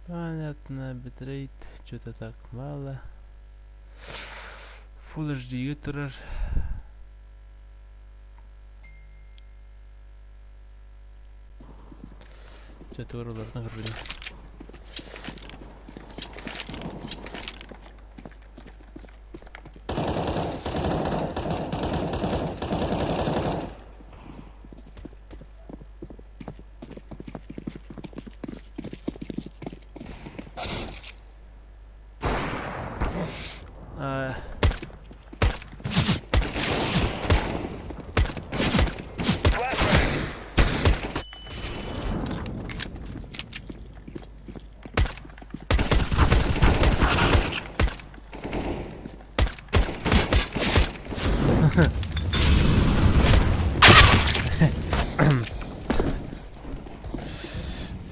Понятно, битрейт что-то так мало. Full HD-гэ турар. Чэ, туорулардан көрбүтүм. А,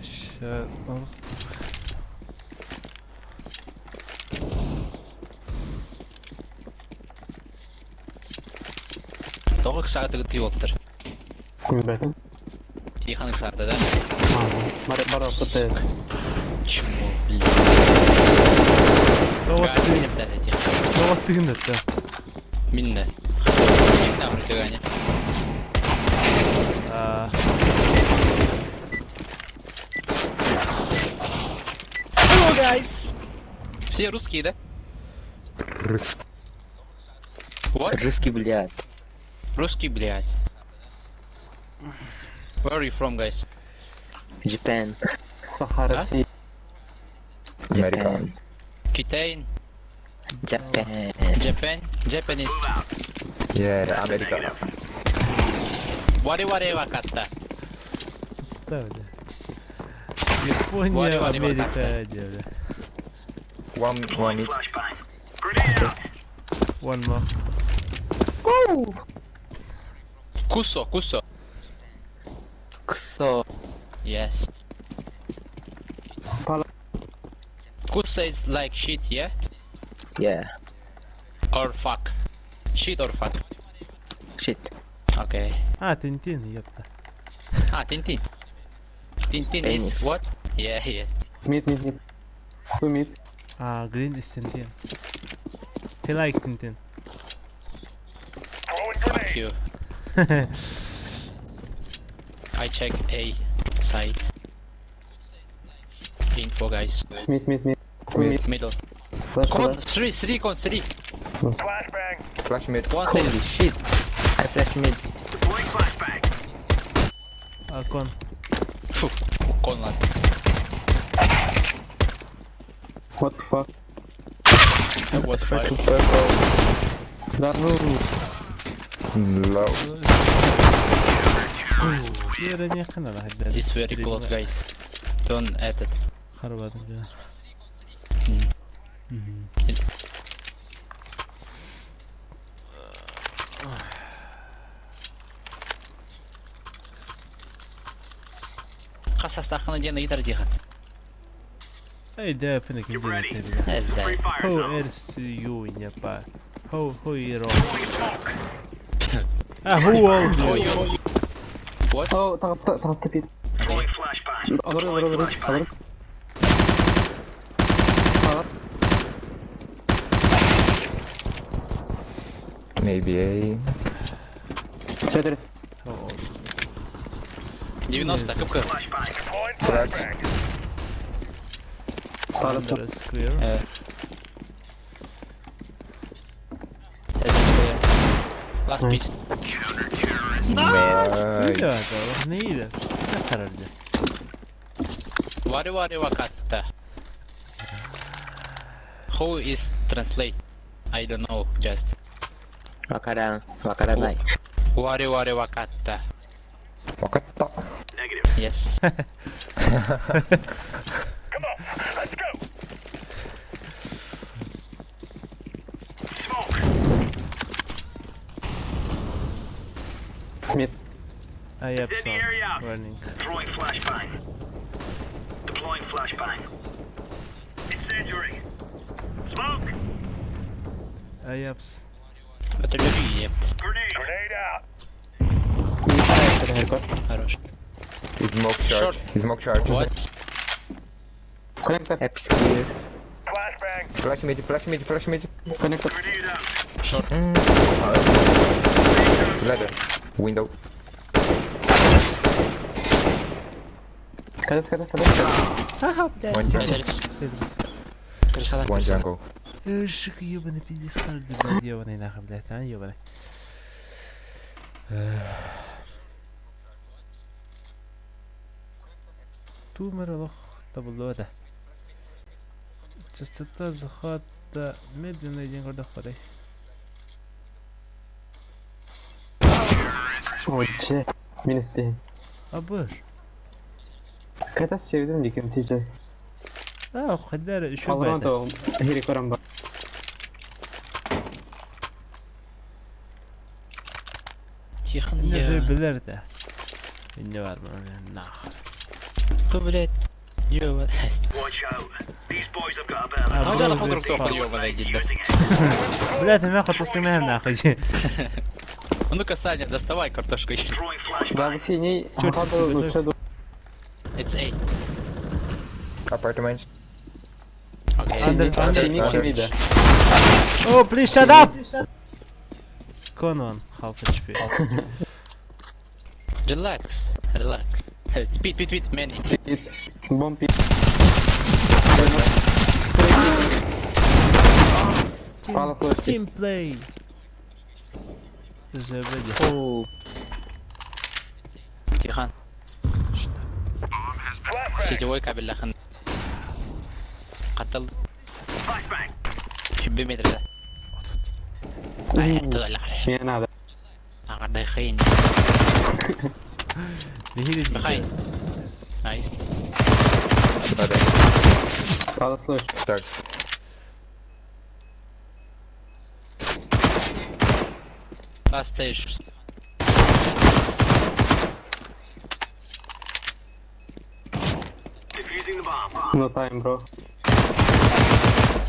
Ща, ох. Тоҕо ыксаатыгыт уолаттар? Билбэтим. Тихон ыксаата да? Бар бар опыты. Чмо, блин. Тоҕо Ганя тыын, мин эптэ Тихон. тоҕо тыын это. Минне. Минне аврыты Ганя. А, Hello guys. Все русские, да? What? Русский, блядь. Русский, блядь. Where are you from, guys? Japan. Саха, Россия. Japan. Китай, Japan. Japan, Japanese. Yeah, America. 我々わかった。 да, бля. Япония, Валя, Валя, Америка, где, бля. One, one each. One more. クソ、クソ。クソ。 Yes. Пала. クソ is like shit, yeah? Yeah. Or fuck. Shit or fuck. Shit. Okay. А, Тинтин, ёпта. Ah, Tintin. Tintin is Penis. what? Yeah, yeah. Mid, mid, mid. Two mid. А, green is Tintin. He like Tintin. Fuck you. I check A side. Info guys. Mid, mid, mid. Two mid. Middle. Flash, Con flash. three, three con three. Flash mid. One Holy second. shit. I flash mid. А, con. Фу, con last. What the fuck? What the fuck? Purple. Да, ну. Low. Yere yakın ala hadi. It's very close guys. Don't add it. Харбадым бля. Mm. Хас астахына диэн ыйытар диэхин. Эй, да, пинак не делает. Эзэ. Who is you in your Who who you А, who old you? What? О, таҕыста, таҕыста pit. Okay. Алыр, алыр, алыр, алыр. Алыр. Maybe A. Tetris. How old? 90 кып Flash. Таҕыста. Under is clear. Э. Эзэ. Last pit. Nice. Да, да, не Ne karardı? 我々わかった。How is translate? I don't know, just. わからん。わからない。我々わかった。わかった。 Yes. Mid. I have some running. Throwing flashbang. Deploying flashbang. Incendiary. Smoke. I have s- Это люди, епт. Grenade. Grenade out. Mid. Хорош. He smoke charge. Short. He smoke charge. What? Connector. Apps clear. Flashbang. Flash mid, flash mid, flash mid. Connector. Grenade out. Ladder. Window. Кадес, кадес, кадес. One jungle. Tetris. Крысала, One крысала. jungle. Сука, ебаный пиздец, блядь, ебаный нахуй, блядь, а, ебаный. Тумер олох табыллыбата. Частота захвата медленный диэн көрдөхпөтүй. Ой, че. Минус пи. Абыр. Кадес севдим диким тиже. Аа, хайдара үчүгэй Алран баайта. то хири көрөн бар. Тихо, Инне я. же билэр да. Инне бар нахуй. Кто, блядь? Ёба. Watch out. These boys have got a bit of А, А, bro, да, this фотограф fuck. ёбаный, да. using it. Блядь, меня хотел нахуй. А ну-ка, Саня, доставай картошку. Throwing flashbang. Да, синий. Чёрт, Хаду ты лучше ду. It's A. Apartments. Окей. Under, under, Синий under. кемида. Oh, please shut up! Conan, half HP. Relax. Relax. Speed, speed, speed, many. Бомби. Пала флешки. Team play! Заведи. Oh, Тихан. Flashbang. Сетевой кабель лахан. Катал. Flashbang. Чүбі метрде. Ай, это лахар. Не надо. Ағардай хейн. Биһиги Behind. Nice. Ladder. Пала флешки. Stairs. Last stage. Defusing the bomb. No time, bro.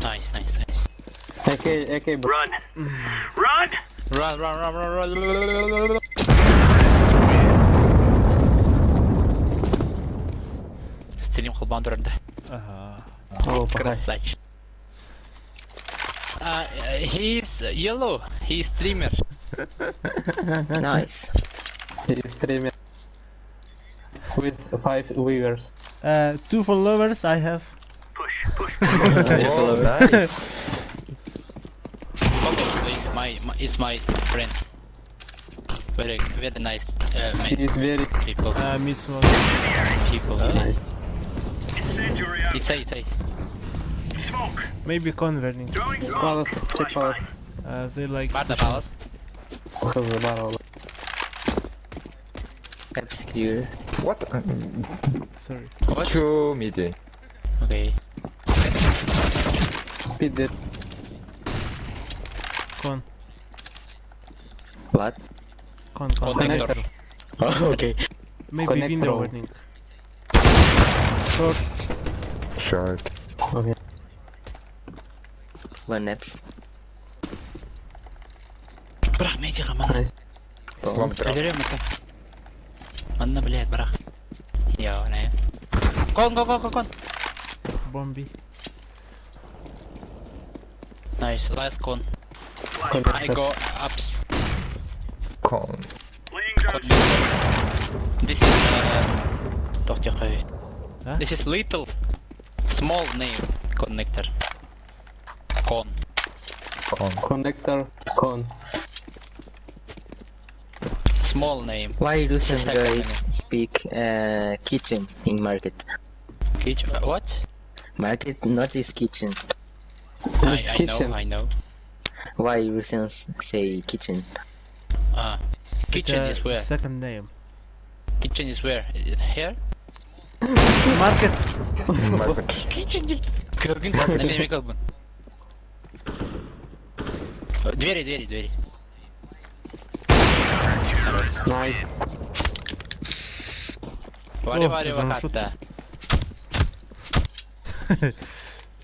Nice, nice, nice. AK, AK, bro. Run. Run. Run, run, run, run, run. run. Стрим холбан турарда. Ага. О, пахай. Красавчик. He's yellow. He's streamer. nice. He is streamer. With five viewers. Two followers I have. Push. Push. Oh, nice. Follow is my, is my friend. Very very nice He man, is very people Miss one. people. nice. Incendiary out. It's a it's a. Smoke. Maybe converting. Throwing smoke. Palace, check palace. They like Барда pushing. палас. Хз, бароло. Apps clear. What? Sorry. What? Two mid. Okay. Пиздец. Con. What? Con, con. Connector. Oh, okay. Maybe Connect window row. warning. Short. Short. Окей. One apps. Брах, медиа, мана. Nice. Bomb. Long drop. Өлөрөм это. Манна, блядь, брах. Я, не. Кон, кон, кон, кон, кон. Bombi. Nice, last con. I Connector. go ups. Con. Laying down. Con. This is тохтихой. Huh? This is little small name connector. Con. Con. Connector, con. Small name. Why Russian Second guys speak kitchen in market? Kitchen. What? Market not is kitchen. I, It's I know, kitchen. I know. Why Russians say kitchen? Ah, kitchen It's, is where? Second name. Kitchen is where? Here? Market. Market. Kitchen. Көргүн неме кылбын. Двери, двери, двери. Nice. Вари, О, вари, замшут. вакатта.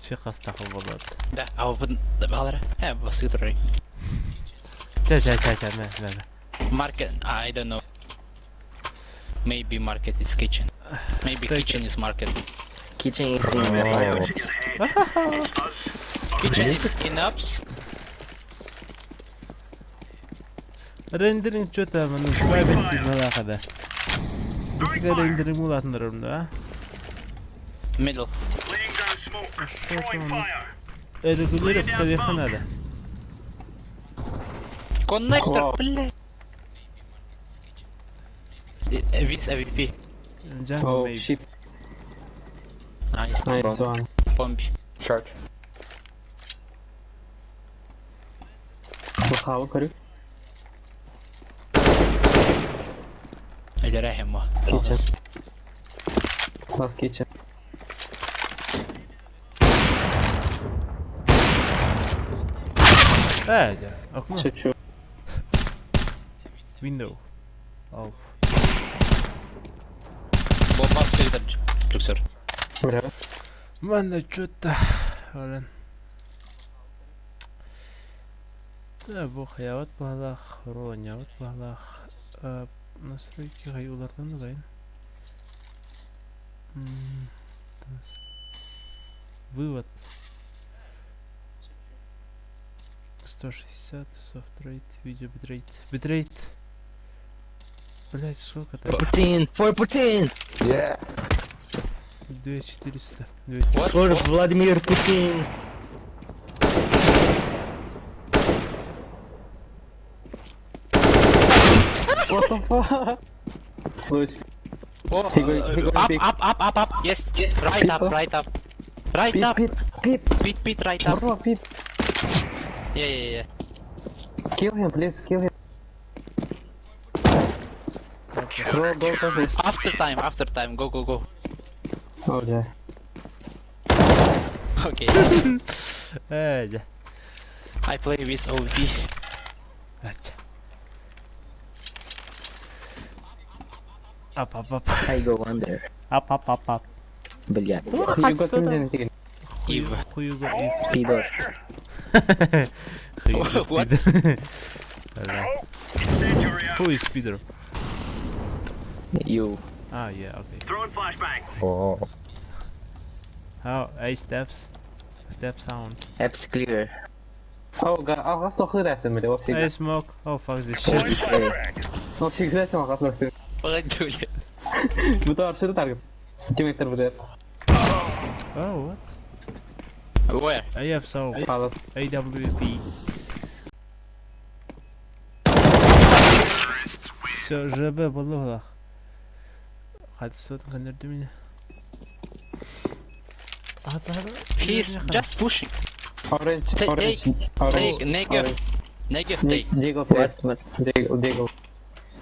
Чи хастахыл болады. Да, а вот балара. Э, басы турар. Ча ча ча ча мә мә мә. Market, I don't know. Maybe market is kitchen. Maybe Take kitchen is market. Kitchen is in the apartment. Kitchen is in ups. Рендеринг что-то манна слабенький балаха да. Бисигэ рендеринг улаатыннарар да. Middle. Laying down smoke. Throwing fire. Регулировка верха надо. Connector, Wow. блядь. With AWP. Jungle Oh maybe. shit. Nice. Nice one. Bomb. Short. Бахава көрү. Өлөрөһөм о. Kitchen. Last kitchen. А, да. Окно. Шучу. Window. Oh. Бомба всегда Люксор. Бля. Манна что-то. Блин. Да, бу хаяват балах, роланяват балах. Настройки улардан да Вывод. 160, soft rate, видео битрейт. Битрейт. Блять, сколько там? Putin! For Putin! Yeah. 2400. What? For Vladimir Putin! What the fuck? Луч. Oh, He go up, big. up, up, up, up. Yes, yes. Right up, People. right up. Right Pit, up. pit, pit. Pit, pit, right up. Bro, pit. Yeah. Kill him, please, kill him. Go, go, go, please. After time, after time. Go, go, go. Oh, yeah. Okay. Э, I play with OD. да. Ап, ап, ап. I go under. Ап, ап, ап, ап. Блядь. You got me anything. Ив. Хуюга if. Пидор. Хуюга What? пидор. Бля. Incendiary out. Who is Peter? You. Ah, yeah, okay. Throwing flashbang. Oh. How? A steps. Step sound. Apps clear. Oh, god. Алғас тоқы рәсім біле, вообще. I smoke. Oh, fuck this shit. It's A. Вообще рәсім алғас рәсім. Блядь, Bu da arşıda target. 2 метр білер. Oh, what? Where? I have so. Алып. AWP. Все, ЖБ было. Хатсот коннерди меня. He's just pushing. Orange, Take- orange, take- orange. Take, Negev. orange. Negev, take. Deagle, What? please. What? Deagle, deagle.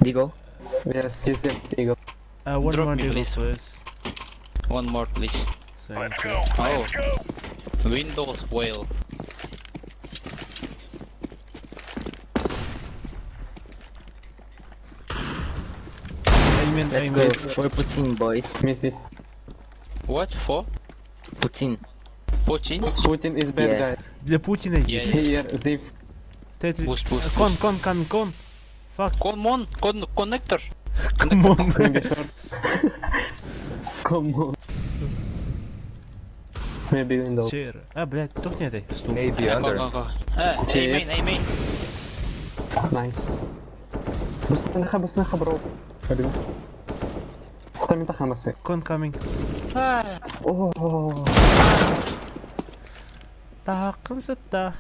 Digo? Yes, just deagle. One Drop more me, deagle, please. please. One more, please. Thank you. Oh. Windows whale. I mean, I Let's go. mean. For Putin, boys. Mid, mid. What for? Putin. Putin? Putin is bad Yeah. guy. Для Путина Yeah, здесь. yeah. Here, zip. Тетри... Boost, boost, Кон, кон, кон, кон. Fuck. Come on, con connector. Come on. Maybe short. Come on. Maybe window. Chair. А, блядь, тухни этой. Стул. Maybe Go, under. go, go. A Check. main, A main. Nice. Быстро быстро бро. Там это хамасы. Кон coming. Ah, О, Тақын сытта.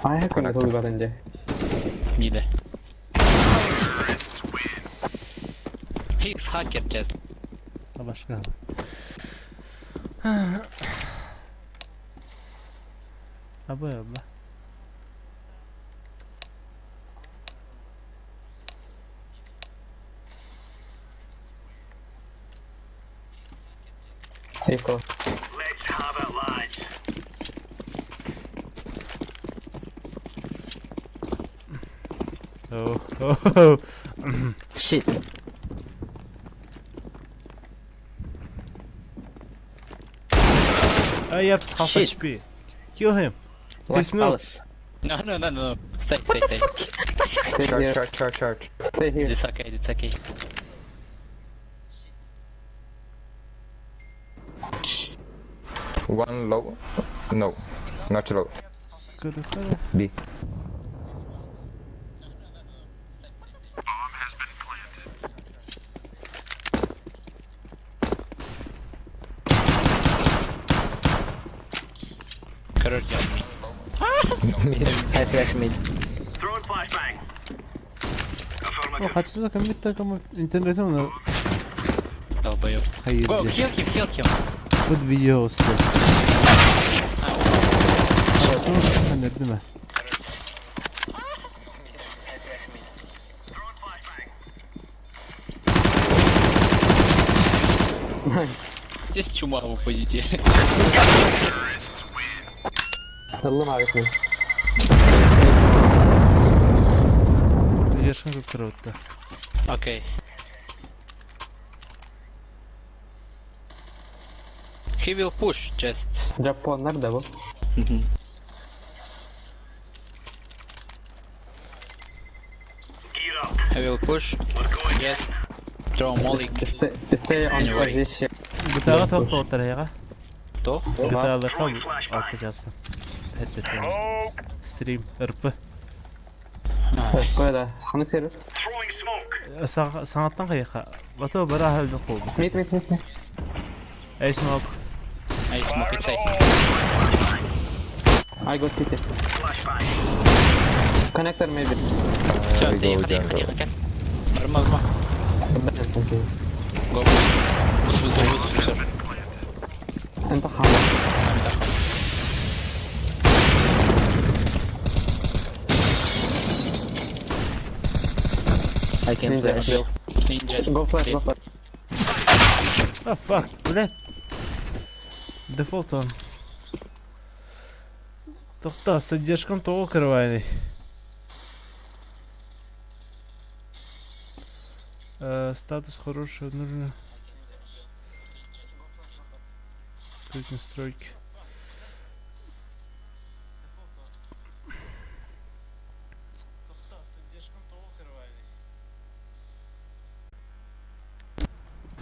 ай күнә толы бар инде. Ниде. He's hacker just. Башка. Абы, абы. Эко. Let's have it, lads. Oh, oh, Shit. oh. Yep, half Shit. HP. Kill him. What He's noob. palace? No. Stay, stay, stay. Stay Short, here. short, short, short. Stay here. It's okay, it's okay. One low. No, not low. Көрөхө. B. Короче, I flash mid. Throwing flashbang. О, хаччы компьютер кому интернетин оны долбоёб. хайыр Go, диye. kill him, kill him. Бу видео усте. Сон değil mi? Здесь чума в оппозите. Ыллым абитмин. Задержка как круто. Окей. He will push, just. Japonlar da bu. Мгм. Gear up. I will push. We're going. Yes. Throw molly. Stay, stay on Anyway. position. Gıdağa toq toqtarayğa. То? Gıdalıqa altı жазсын. Хәттә. Стрим РП. Böyle. Ханык сервер. Throwing smoke. Саңаттан кайыка. Бато бара хәлде кол. Mid mid mid mid. Эй smoke. I smoke inside. I go city. Flashbang. Connector maybe. Всё, I ты go ходи, ходи, jungle. ходи. Барма, барма. Okay. Go boost. Boost, boost, go boost, всё. انت حامل. I can Ninja. flash. Ninja. Go flash, go flash. Ah fuck, блядь. Дефолт он. Тоқта, содержкам того кырвайный. Э, статус хороший, нужно открыть настройки.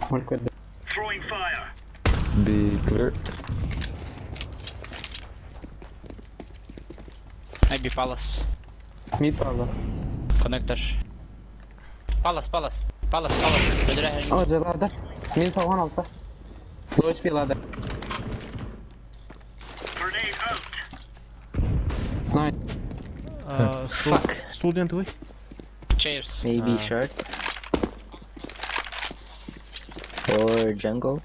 Molly Throwing fire. B clear. Maybe palace. Mid pardon. Connector. Palace, palace. Palace, palace. Öldüre Oh, ladder. Min soğan altta. Low HP ladder. Grenade out. Nice. А, стул, студент вы? Chairs. Maybe short. Or jungle.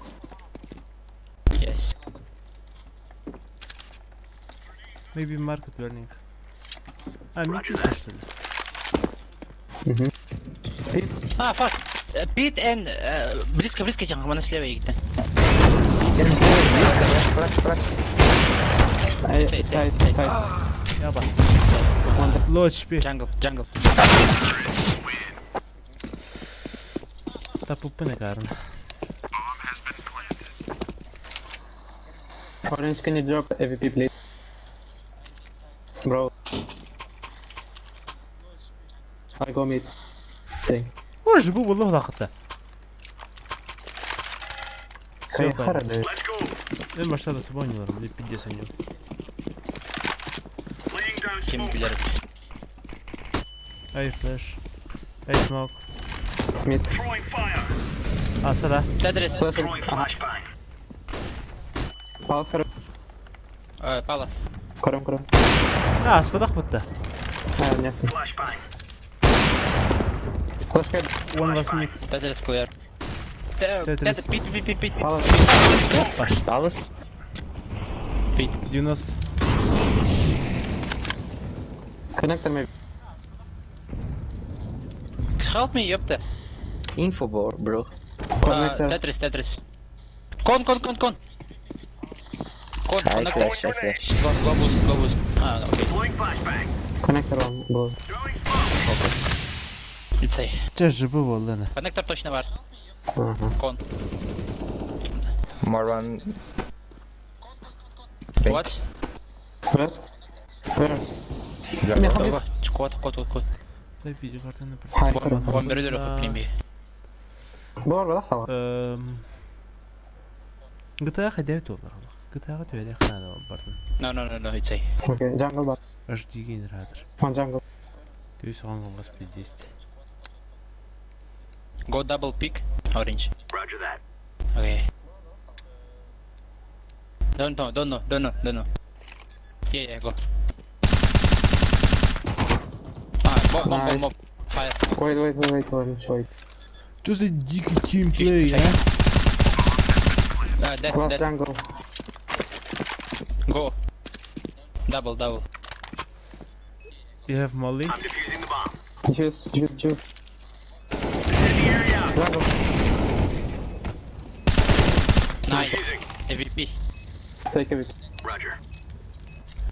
Yes. Maybe market learning. А, метиса, что ли? А, fuck. Pit and... Близко, близко, тем, она слева играет. Flash, flash. I, Stay, stay, side, stay. side. Я бас. Low HP. Jungle, jungle. Та пупы карна. Orange, can you drop AVP please? Bro. I go mid. Thanks. Ой, бу буллах лақытта. Все, Kay Let's go. Мен баштада с ойнайлар, блин, пиздец они. Laying down Ким smoke. билер. Ай, флеш. Ай, смок. Mid. Throwing fire. Аса да. Tetris. Flash. Throwing Aha. flashbang. Palace karım. Palace. Karım karım. А, аспадақ бітті. Ha, ne? Flashbang. Flash card. One was mid. Tetris clear. Tetris. Tetris. Pit, pit, pit, pit. Palace. Palace. 90. Connector maybe. Help me, ёпта. Info bro. bro. Connector. Tetris, Tetris. Кон, кон, кон, кон. Кон, I connector. flash, I flash. Go, go boost, go boost. А, окей. Throwing flashbang. Connector one. Bro. Throwing smoke. Лицей. Че же бу болды. Коннектор точно бар. Aha. Кон. Moran. Thanks. What? Where? Where? Jungle. Кот, кот, кот, кот. Дай видео картаны Хай, бір. Кон, бери, бери, прими. Bu arada falan. GTA хотя доллар. GTA-ҕа түһэриэх наада бардын. No, it's A. Okay, jungle box. HD генератор. One jungle. Ты он вас здесь. Go double pick. Orange. Roger that. Okay. Don't know, don't know, don't know, don't know. Yeah, go. Ah, bomb, bomb, bomb, bomb. Fire. Wait, wait, wait, wait, orange, wait. Что за дикий тимплей, а? Dead, Last dead. jungle. Go. Double, double. You have Molly? I'm defusing the bomb. Juice, juice, juice. Incendiary out. Jungle. Nice. Defusing. AVP. Take a bit. Roger.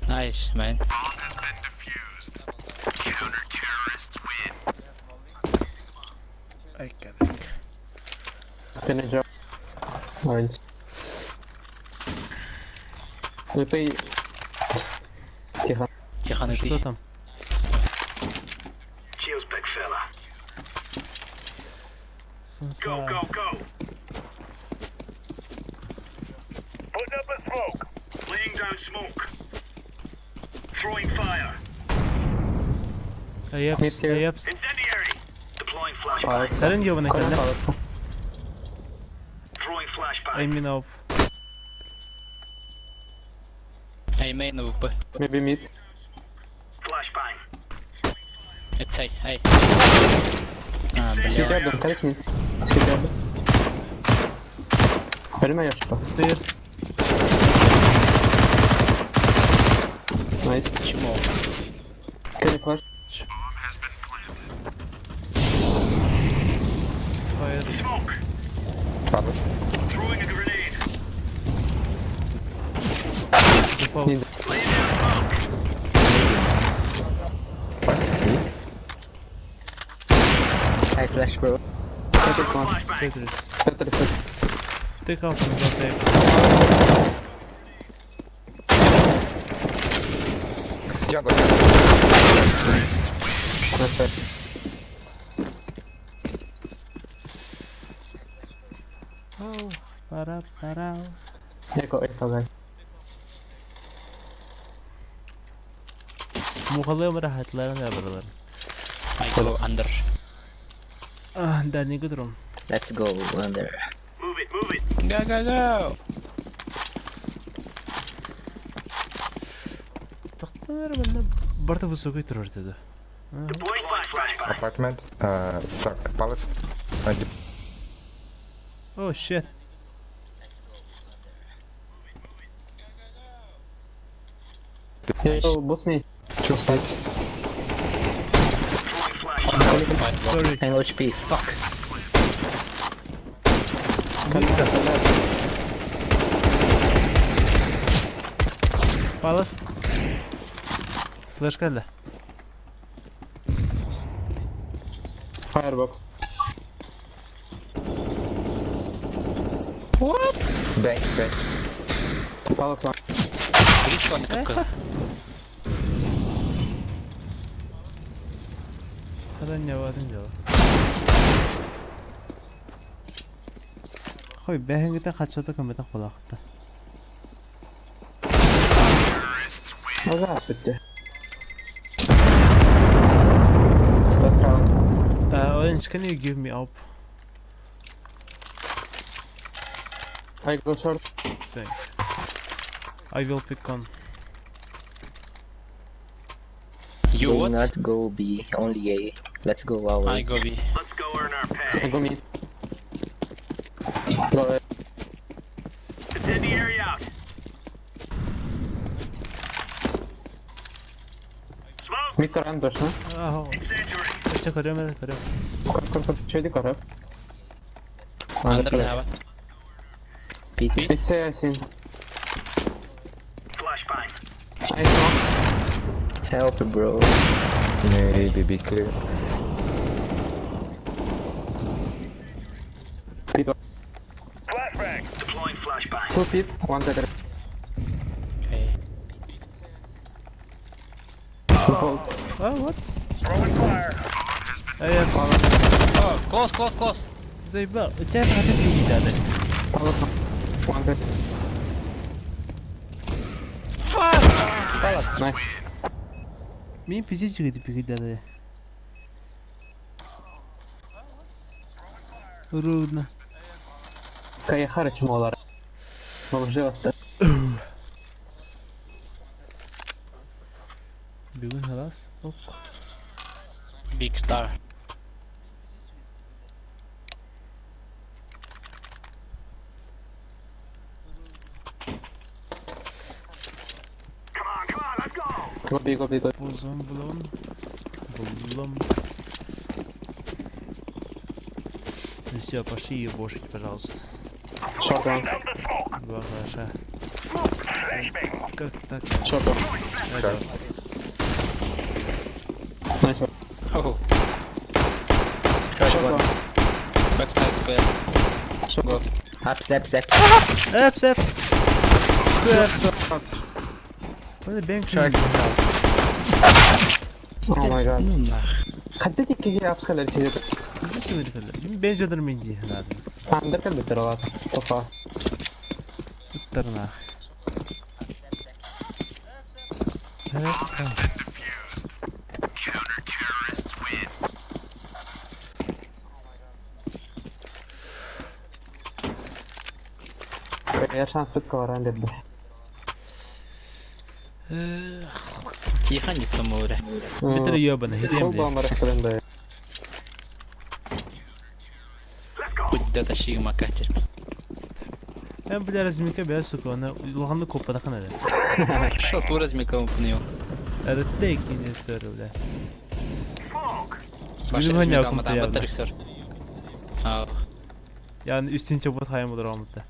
Nice, man. Ай, кадак. Finish up. Orange. Ну ты... Тихо. Тихо, ну Что ты. там? Cheers, big fella. Солнце. Go, go, go. Putting up a smoke. Laying down smoke. Throwing fire. Аяпс, Mid here. аяпс. Incendiary. Deploying flashbang. Palace. Тарин ёбаный Corner кэллэ. palace. Throwing flashbang. I mean up. I main AWP. Maybe mid. Flashbang. It's A, A. А, City бля. order, carries me. City order. Понимаешь, что? Stairs. Nice. Чмо. Can you flash? Fire. Smoke. Palace. Throwing a grenade. Default. Need. Laying down smoke. I flash, bro. Take it one. Flashbang. Tetris. Tetris. Tetris. Take off and go safe. Jungle, jungle. Nice try. Oh, para para. Echo, echo, guys. Мухалым рахатларын ябырылар. I go under. Ah, дальний гудрум. Let's go under. Move it, move it. Go, go, go. Тохтар менә барта высокий турар диде. Deploying flashbang. Apartment. Sorry, palace. Oh shit. Yo, boost me. Two sides. Throwing flashbang. Fire. Sorry. 9 HP. Fuck. Близко. Палас. Флешка да. Firebox. Bank, bank. Palace one. Близко он как Хадан ява, один ява. Хой, бэхэнгитэ хачата көмөтө холаахта. Ну, здравствуйте. Last round. Orange, can you give me up? I go short. Thank. I will pick on. You Do what? not go B. Only A. Let's go our I way. go B. Let's go earn our I pay. go mid. Go A. Incendiary out. Smoke. Mid run точно. Аха. Incendiary. Өчө көрөм эле көрөм. Кор, кор, кор. Чөйдү корор. Under have. Peek. It's A, I seen. Flashbang. I smoke. Help, bro. Maybe be clear. Pit one. Flashbang. Deploying flashbang. Two pit, one Tetris. Okay. Default. Oh, what? Throwing fire. Аяп. Oh, close, close, close. Заебал. У тебя хотя бы да. Palace one. One Tetris. Palace. Nice. Мин пиздец үчүгэйдик пикэйдээтэ. Рудно. Кайхара чмолар. Бомжеватта. Бүгүн халас. Ок. Big star. Come on, come on, let's go. Go B, go B, go. Бузон булон. Булом. Ну все, пошли ебошить, пожалуйста. Short one. Down the smoke. Два хороша. Flashbang. Как так? Short one. Это Nice one. Oh. Short one. Backside square. Short one. Up steps, steps. Эпс, эпс. Эпс. What the bank Short. Oh my god. Ну нах. Хаддати киһи апскалар сиде. Мен жадыр мен дии надо. Андер кэлбиттэр олар. Опа. Ыттарнаах. Бэйэр шанс бит каларан дедде. Тихо, не тому, бля. Битер ёбана, хитем Ол бля. бомбар кэлэн Путь да тащи макатер. Мен бля разминка бля сука, она улаханны коппадахан эле. Что ту размиком пнил? Эртте кини төрү бля. Smoke. Bizim hani akım teyarlı. А, Yani üstün çabuk hayam olur amutta.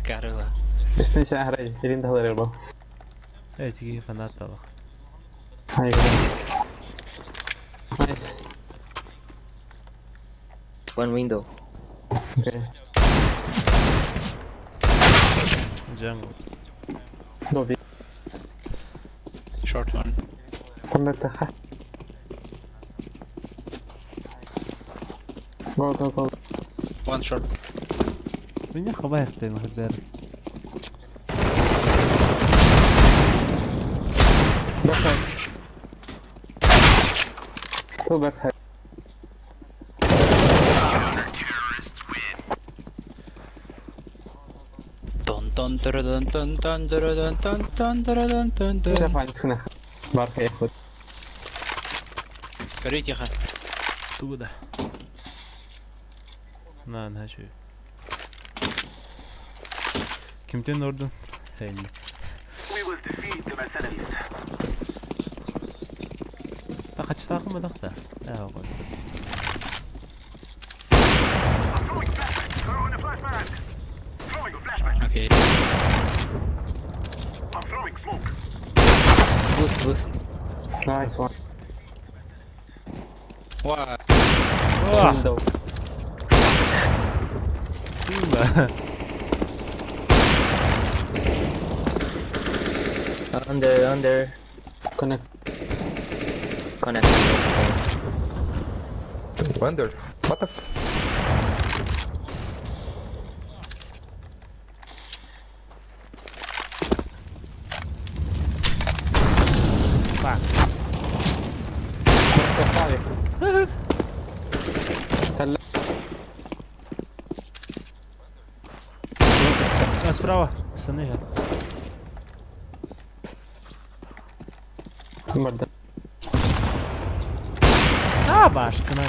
карыла. Үстүн шахрай, илин тахлар бу. Evet iki fanat da bak. Hayır. Nice. One window. Okay. Jungle. Go B. Short one. Сонда таха. Go go go. One short. Меня хабайх ты махдар. Backside. Two backside. Тон тон тон тон тон тон тон тон тон тон тон. Шеф анксына. Бар кайхут. Скажи тихо. Туда. На, на şu. Kimden ordun? Hey. We will defeat the mercenaries. Ta kaçta mı da? Ha, bak. I'm throwing flashbang. Throwing a flashbang. Throwing a flashbang. Окей. I'm throwing smoke. Boost, boost. Nice one. Ва, Oh, Window. Tuba. Under, under. Connect. Connect. Sorry. Wonder. What the f- Fuck. Talla. А, справа. Станы. Барда. А, башка нам.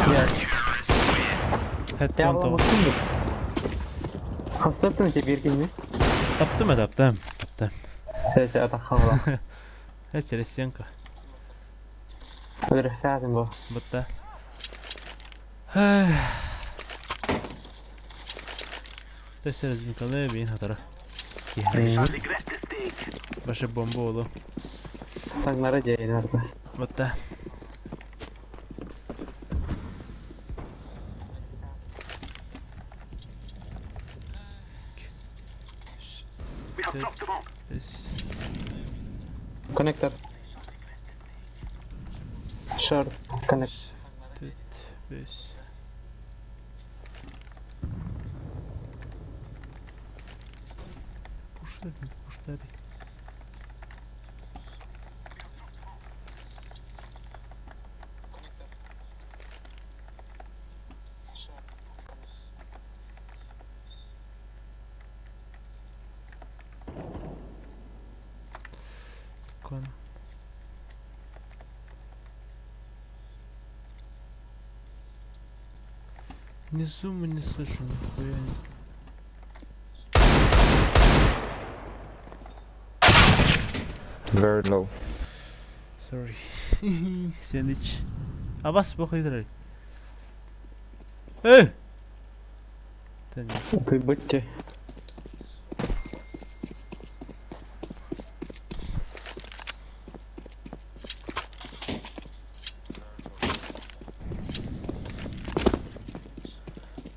Я Хэттон то. Хастаттын же биргинни. Таптым, а, таптым. Таптым. Сәсә атахала. Э, через стенку. Өлөрсәдим бу. Бутта. Тестерез микалы бин хатара. Regret this day. Башы бомба олу. Таңнары жайнарды. Бутта. We have dropped the bomb. Connector. Short. Connect. Түт, бес. Пуштари. Кон. Ни зума не слышу, нихуя не слышу. Very low. Sorry. Sandwich. Абас бу хайдырай. Эй! Ты будьте.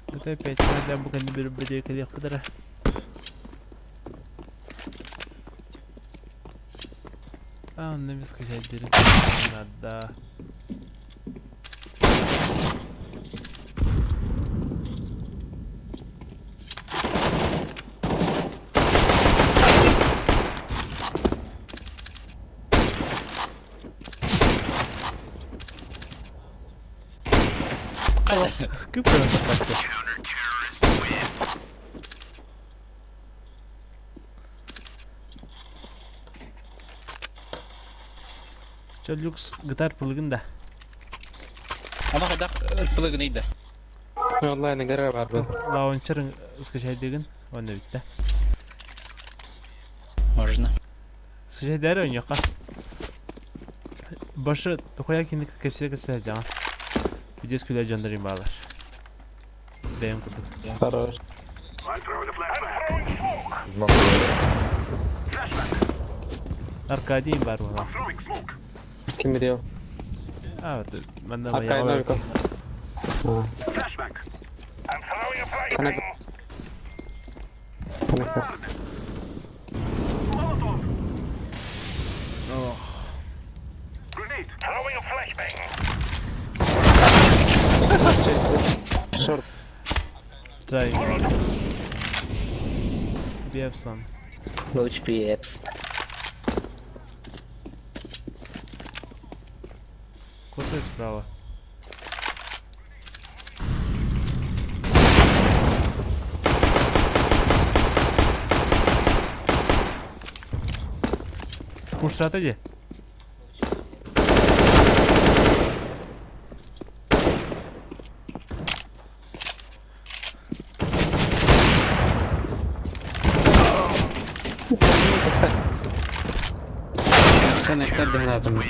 Это опять надо бука не беру бедек. А, он скачать берет. Надо. Кып Чэ люкс гитар пылыгын да. Ама хайдах пылыгын да. Онлайн игра бар бу. Лаунчерын скачать деген. Оны битте. Можно. Скачать дәрі ойнаққа. Башы тухуя киник кесе кесе жаңа. Видеос күлә жандарым балар. Бэм курдук. Хорош. I'm throwing a flashbang. I'm throwing smoke. Smoke. Flashbang. Аркадий бар була. I'm throwing smoke. Ким рел? А, вот манда Аркадий Новиков. Flashbang. I'm throwing a Connect. flashbang. Connector. Molotov. Ох. Grenade. Throwing a flashbang. Short. Try. Бевсон. Low HP apps. Куда справа? Пуштата де? Connector дегенатым.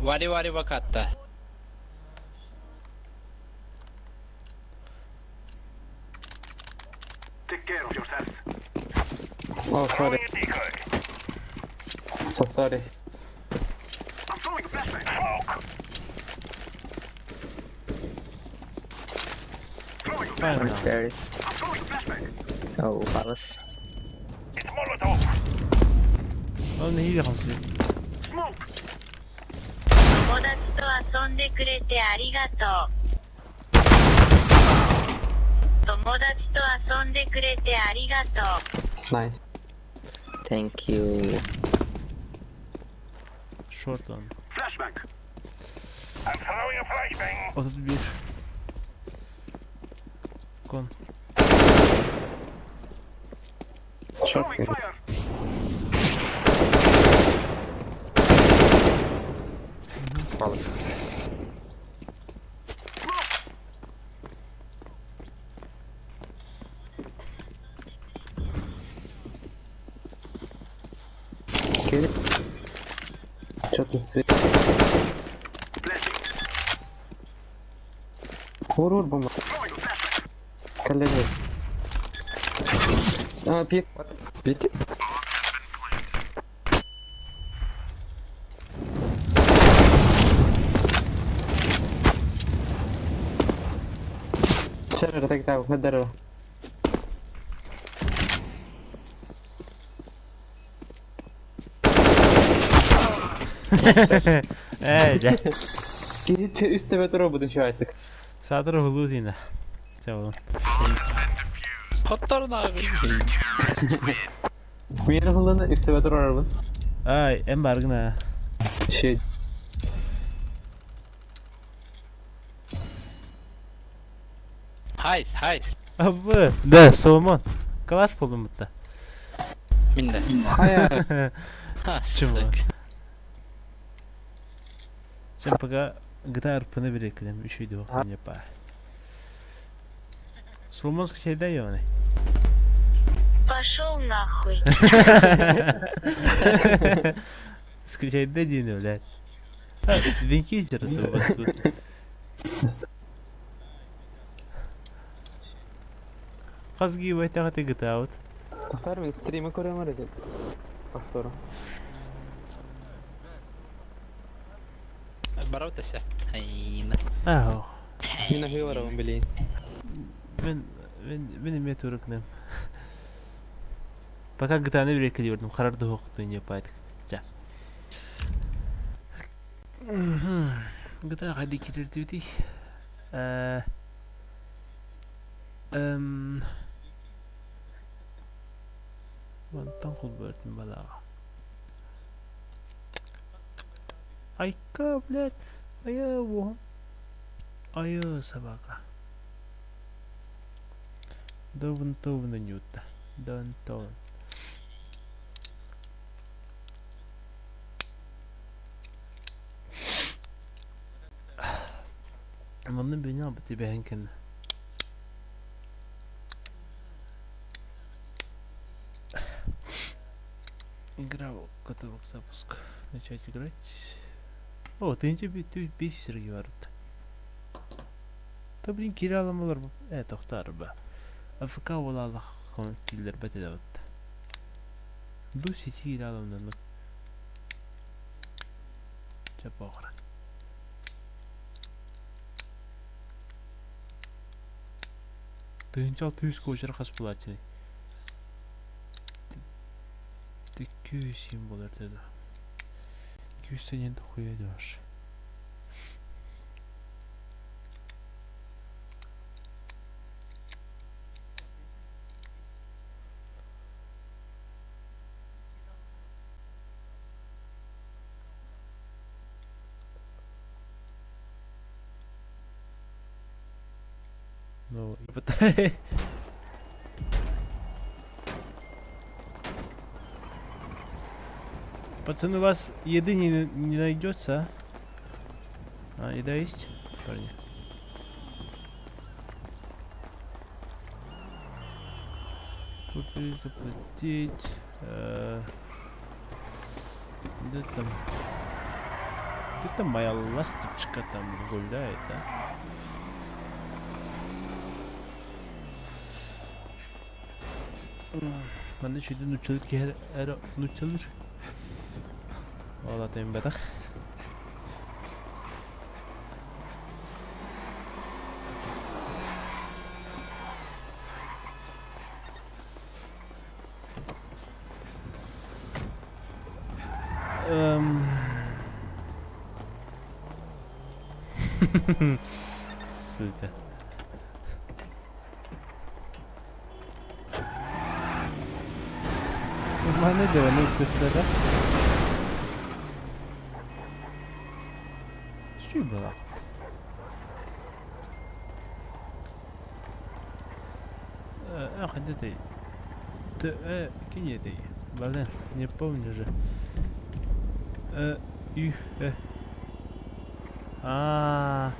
Вари вари вакатта. Take care of yourselves. Oh, sorry. Throwing a decoy. So sorry. I'm throwing a flashbang. Smoke. Throwing a Fine. On stairs. I'm throwing a flashbang. Oh, palace. It's Molotov. Он не хамсы. Smoke. 友達と遊んでくれてありがとう。友達と遊んでくれてありがとう。 Nice. Thank you. Short one. Flashbang. I'm throwing a flashbang. 31. Кон. Short. Throwing fire. Palace. Smoke. Окей. Что-то с... Flashing. Ур, бомба. Throwing a flashbang. Коллеги. А, пик. Пить? Шерер, так так, на дерево. Ээ, дьэ. Киһи үс төбө туруорбутун үчүгэйдик. Саатар уһулуу тиинэ. Чэ болон. Хотторун ааҕын. Мин уһулланы үс төбө туруорабын. Ай, эн баргын аа. Shit. Хайс, хайс. Абы, да, Соломон. Калаш болдум бутта. Мин да. Хайа. Ха, Чего? сука. Sen пока GTA RP'ni bir eklem. Üşüydü o yapar. Соломон скачай дай оны. Пошел нахуй. Скачай дедини, блядь. Винки это у вас тут. Хас гибайтаҕа GTA-быт. Тахтар мин стримы көрөм эрэ деп. Повтору. Барабыт өссө. Айна. Аа. Мин аһыы барабын билиин. Мен мен мен эмиэ турукнем. Пока GTA-ны бирэккэлиибэрдим харар да суохтун япаатык. Ча. GTA хайдах киирэрдибитий? Э эм Мантан холбоотум балааҕа. Айка, блядь. Айа, во. Айа, собака. Довнтовна нюта. Донтон. Манна бина битибэһэн кэннэ. Игра готова к запуску. Начать играть. О, тыһыынча бес сиргэ барбыт. Да блин киирэ аламалар э тохтоор ба. АФК буолаалах киллэрбэт эдэбит. Ду сити киирэ аламнаннык. Чэ поҕора. Тыһыынча алта үс куочар хас буолааччыный? Икки сим буолар этэ дуо? Күүс диэн хуя дуо? Ну, Пацаны, у вас еды не, не найдется, а? А, еда есть, парни? Купить, заплатить. Э, где там? Где там моя ласточка там гуляет, а? Манна үчүгэй нууччалыыр киһи эрэ нууччалыыр. Ол атын бэтэх. Эм... Сука. Манна дэваны көстөрө. Үчүгэй буолла. Эх, где ты? Э, кинь это. Блин, не помню уже. Э, ю, э. А,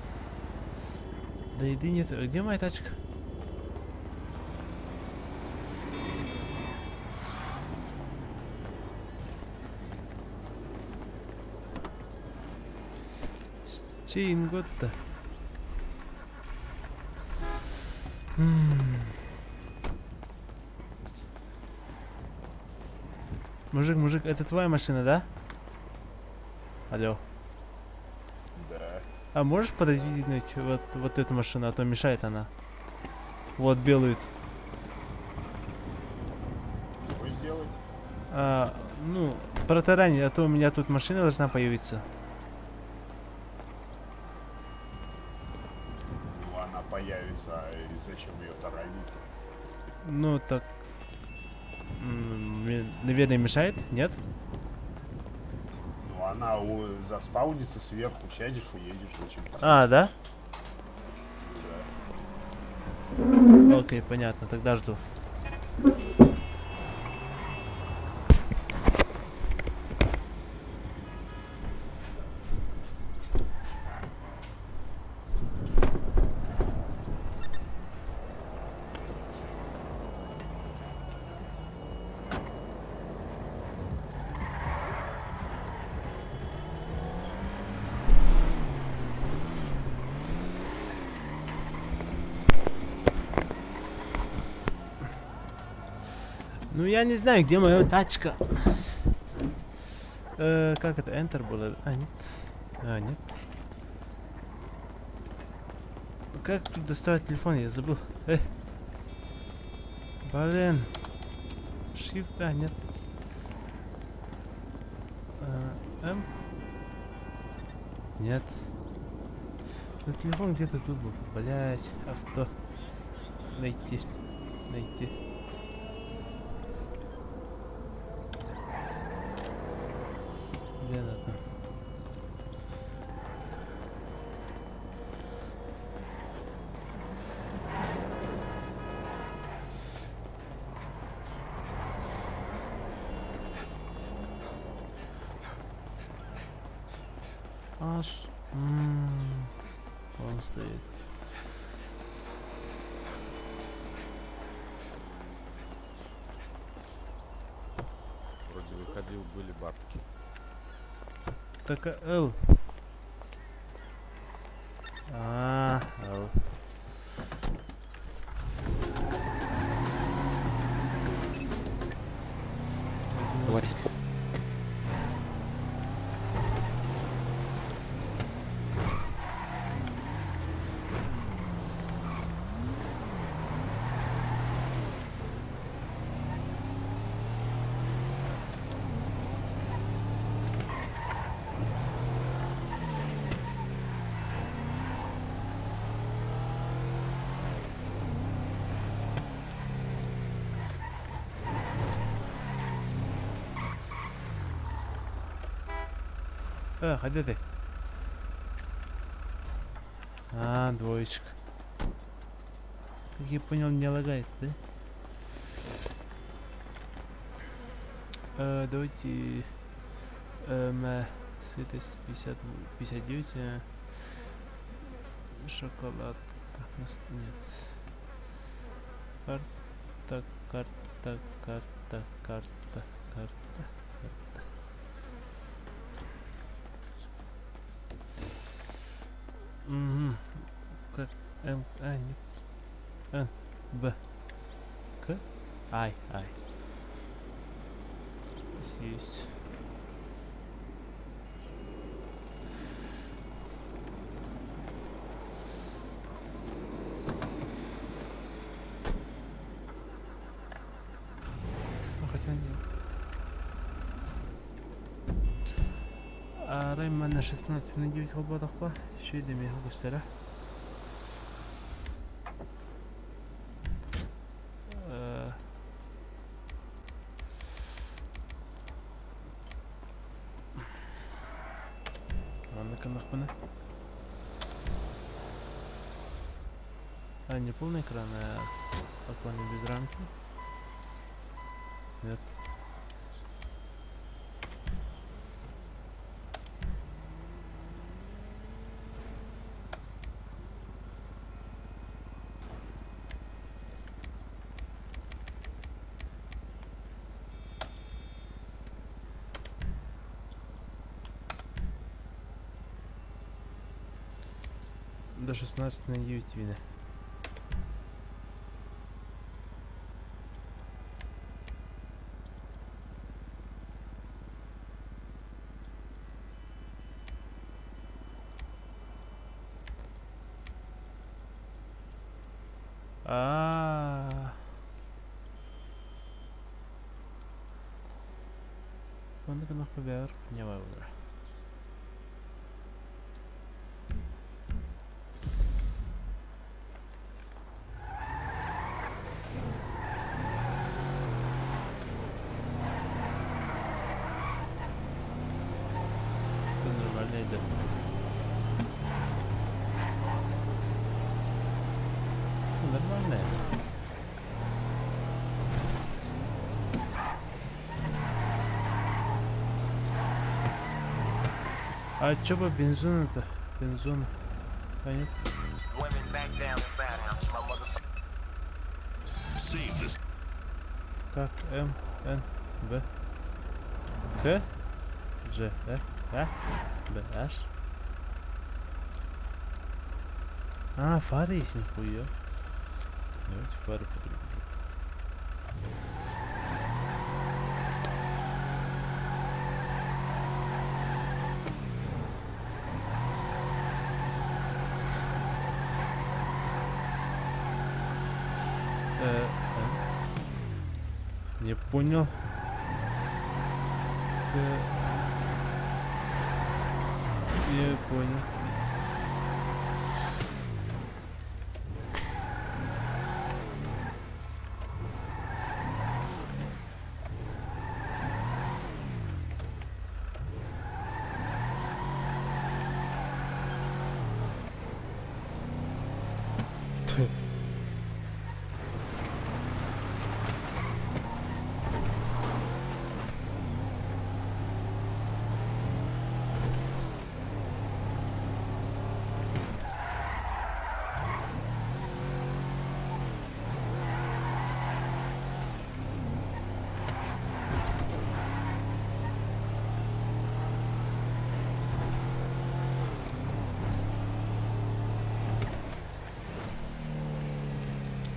Да еды нет. Где моя тачка? Чей год-то? Мужик, мужик, это твоя машина, да? Алло. Да. А можешь пододвинуть вот, вот эту машину, а то мешает она. Вот белую. Что сделать? А, ну, протарань, а то у меня тут машина должна появиться. Ну, она появится, а и зачем ее таранить? Ну, так... Мне, наверное, мешает, нет? Ну, она заспаунится сверху, сядешь, уедешь, зачем таранить? А, да? Да. Окей, понятно, тогда жду. Ну я не знаю, где моя тачка. Как это? Enter было? А, нет. А, нет. Как тут доставать телефон? Я забыл. Блин. Shift, а, нет. М? Нет. Ну, телефон где-то тут был. Блять, авто. Найти. Найти. Где она там? Аж. Он стоит. Вроде выходил, были бабки. Так, а, Л. А, Л. Возьму. Хайда ты? А, двоечка. Как я понял, не лагает, да? Давайте... Сытость 59. Шоколад. Нет. Карта, карта, карта, карта, карта, карта. Угу. Так, М, А, нет. Н, Б, К, Ай, Ай. Здесь есть. Ну, хотя нет. Арай манна 16 на 9 холботохпа. Шүйдеме көстөрө. Манна канахпына. А, не полный экран, а окно без рамки. Нет. До 16 на 9 видно. А. Маннык гыннахпа бэйэбэр хуйня буолара. Это нормально идет. Нормально. А чё по бензину-то? Бензон. Понятно. Так, М, Н, Б, К, Ж, Э, А, Б, H. А, фары есть нихуя. Давайте фары подрубим. Э. Не понял. Т. Не понял.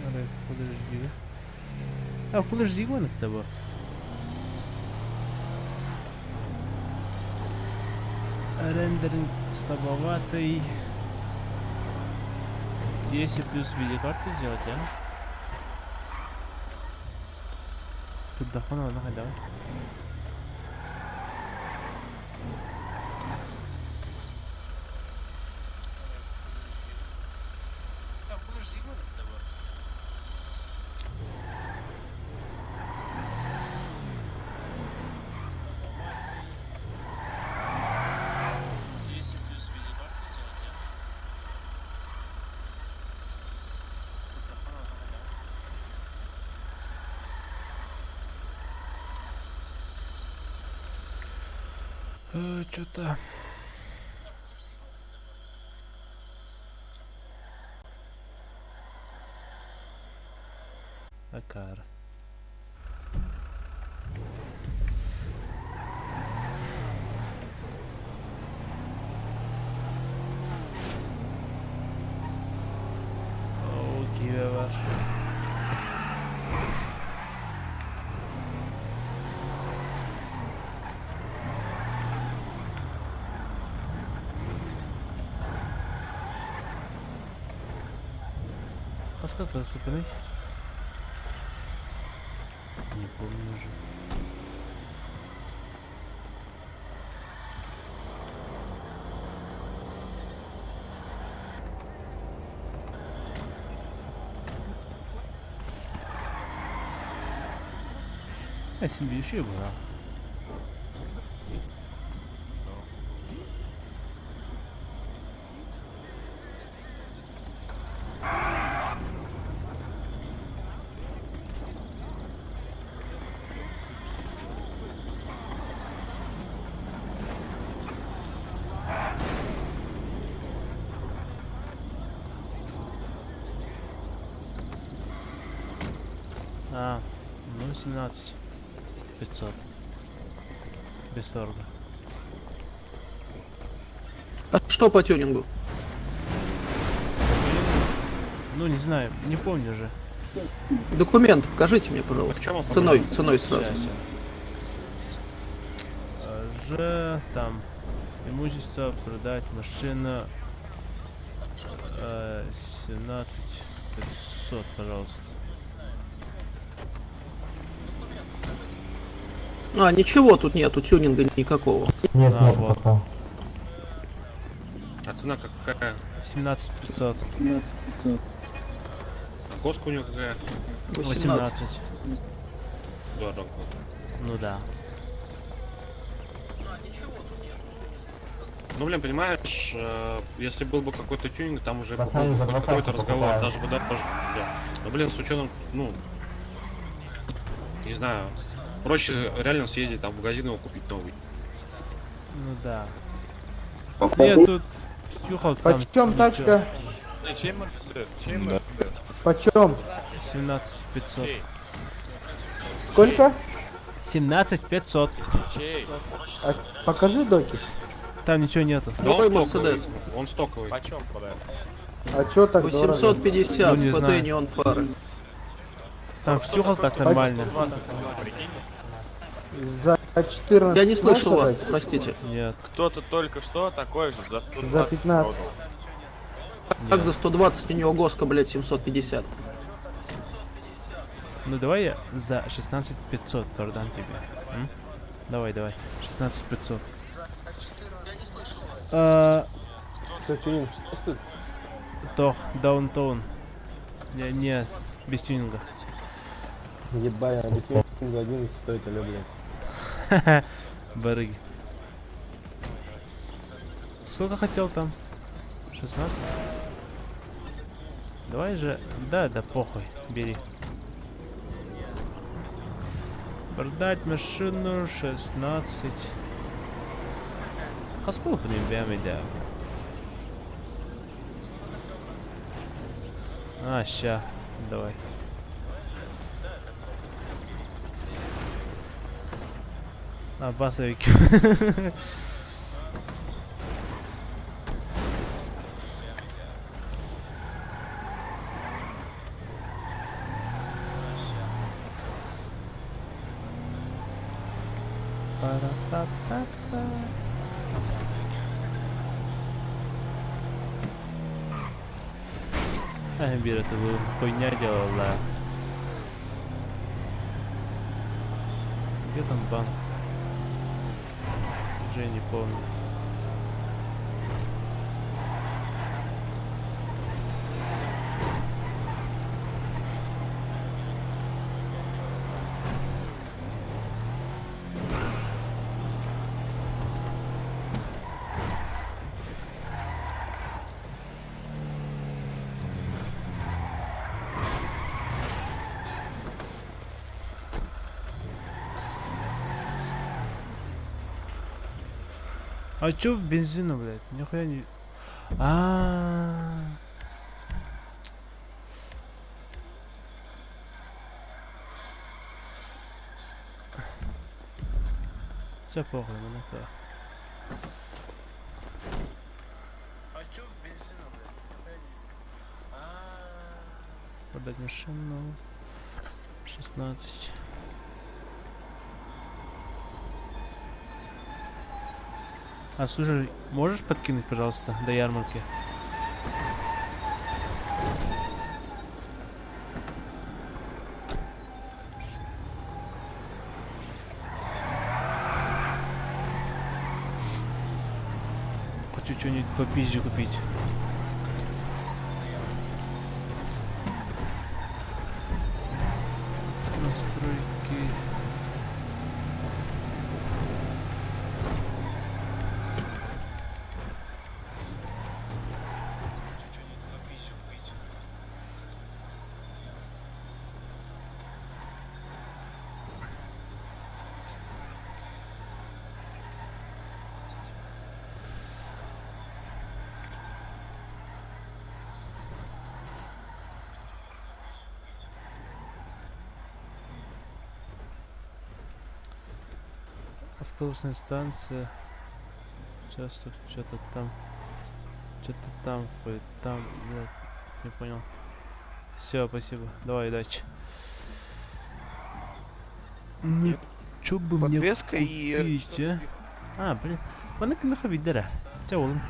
Арай Full HD. А, Full HD маннык да. Рендеринг слабоватый. Если плюс видеокарту сделать, а? Тут дохуя надо, давай. А, Full HD маннык да. Если плюс видеокарту сделать, а? Тут дохуя надо, давай. Что-то. Акар. О, киви бар. Хаска просыпанный. Не помню уже. А себе еще была. А, ну 17 500. Без торга. А что по тюнингу? Ну, не знаю, не помню уже. Документ покажите мне, пожалуйста. С ценой сразу. Щас, щас. Ж, там, имущество, продать машину, 17 500, пожалуйста. А, ничего тут нету, тюнинга никакого. Нет, А, нет вот. пока. А цена какая? 17 500. А коска у него какая? 18. 18. Дорого. Ну да. Ну, блин, понимаешь, если был бы какой-то тюнинг, там уже был Пацаны бы за хоть какой-то двадцатку разговор, покупают. даже бы дороже. Да. Но, блин, с учетом, ну, не знаю, проще реально съездить там в магазин его купить новый. Ну да. Нет, тут Юхал там. Почем тачка? Почем? 17 500. Сколько? 17 500. А, покажи доки. Там ничего нету. Да он Ой, стоковый, Мерседес. Он стоковый. А чё так дорого? 850, Ну, не ПТ знаю. неон фары. Там втюхал так нормально. За 14 Я не слышал вас, можешь дать? простите. Нет. Кто-то только что такой же за 120 За 15. Как за 120 у него госка, блядь, 750? Ну давай я за 16 500 продам тебе. М? Давай, давай. 16 500. А, Тох, даунтаун. Не, не, без тюнинга. Ебать, без тюнинга 11 стоит, алё, блядь. Барыги. Сколько хотел там? 16? Давай же... Да, да похуй, бери. Продать машину 16. Хаскул да. А, ща, давай. А, басовики. Пара-па-па-па. А, Бир, это был хуйня делала. Где там банк? Уже не помню. А чё бензину, блядь? Нихуя не... А. Все похуй, ну это. А чё бензину, блядь? Продать машину. 16. А слушай, можешь подкинуть, пожалуйста, до ярмарки? Хочу что-нибудь попизже купить. Настройки. Автобусная станция. Сейчас что-то там. Что-то там, хуй там, блядь, не понял. Все, спасибо. Давай, удачи. Ну, чё бы мне Подвеска и, купить, а? А, блин. Маннык меха видера. Чэ олым.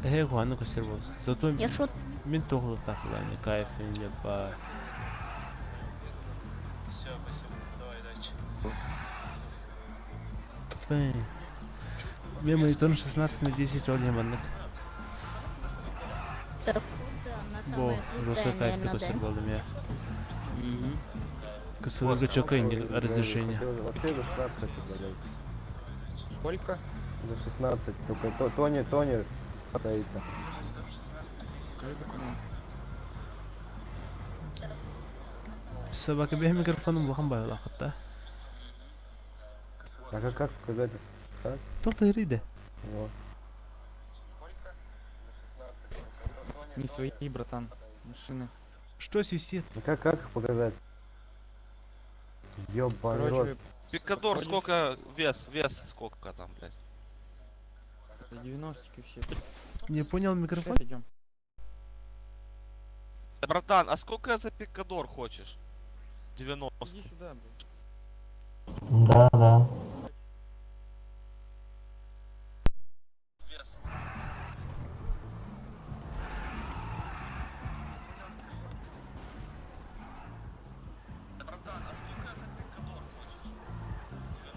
Эхе, хуаны көстөр болс. Зато Я шо мен тоғылы кайф, не по. Все, спасибо. Давай, удачи. Бэҥ. Мен мониторум 16 на 10 ол иһин маннык. Бо, жесткий кайф такой сыр буоллум я. Кысылырга чөкө разрешение. Вообще за 16 хочу блядь. Сколько? За 16. Только то, Тони, Тони стоит. Собака бэйэ микрофонум улахан баҕалаахыт А как, как показать? Так? Туох да ириде. Вот. Не свои, братан. Машины. Что свистит? А как, как их показать? Ёбаный рот. Короче, Пикадор, подходишь- сколько вес, вес сколько там, блядь? это 90-ки все. Не понял микрофон? Идем. Братан, а сколько за пикадор хочешь? 90. Иди сюда, блядь. Да, да.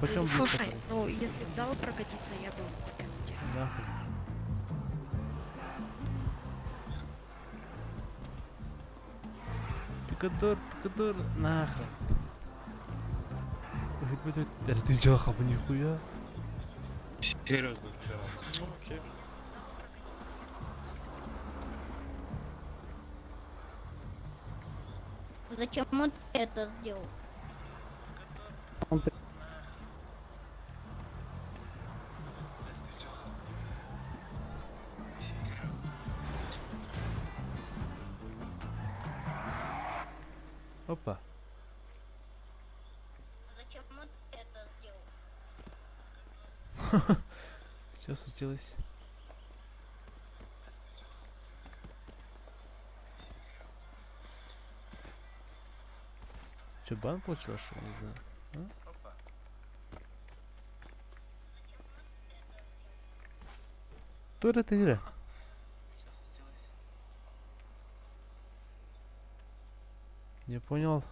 Почем близко? Слушай, ну если б дал прокатиться, я бы купил тебя. Нахуй. Пикадор, пикадор, нахрен. Ой, блядь, это ты чё, нихуя. Серьезно, вчера. Ну, окей. Зачем он это сделал? Опа. Зачем он это сделал? Что случилось? Че, бан получила, что ли? Не знаю. А? Кто это игра? Не понял.